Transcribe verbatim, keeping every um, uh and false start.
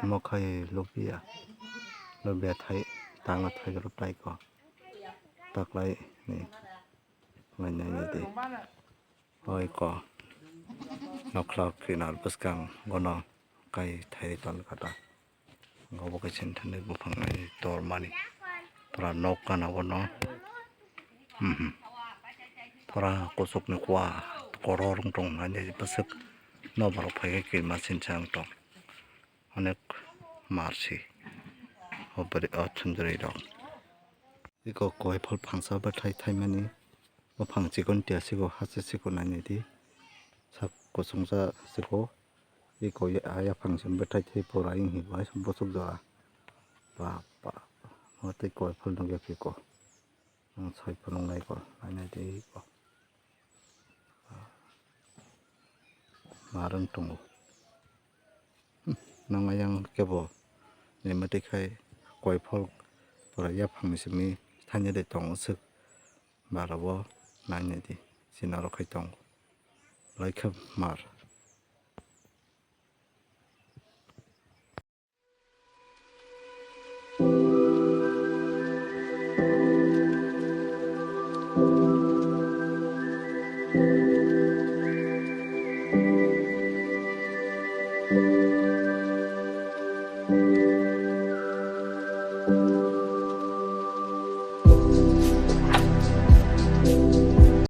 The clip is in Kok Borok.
Mokhai lubia, lubia thai, tangla thai rw tai ko. Taklai ni, mai nai nai di. Oi ko, nokla kinar bwskang gono kai thai ton kata. Gobo kaisa thani buphang nai tor mani. Pura nok kana bono. Hmm. Pura kusuk ni kua, koror wng tong nai bwswk. No borok phai khe kirma sinsa wng tong. Onek mar si. O bwrwi, o thunjwrwi rok. Iko koi phol phangsa bwthai thaimani. Buphang chikon tia siko, hase siko nainai di. Sak kusungsa siko. Iko ya, yaphang se bwthai thai pura wng hi bai bosok jora. Ba, ba, ba. O tei koi phol nugya phiko. Ang soi phunuk nai ko, nainai di ko. Marwng tongo. Hmm, nang ayang kebo ni mwtwi khai koi phol pura yaphang ni simi thani de tongo swk. Bara bo nainai di, si norok khai tongo. Laikha mar.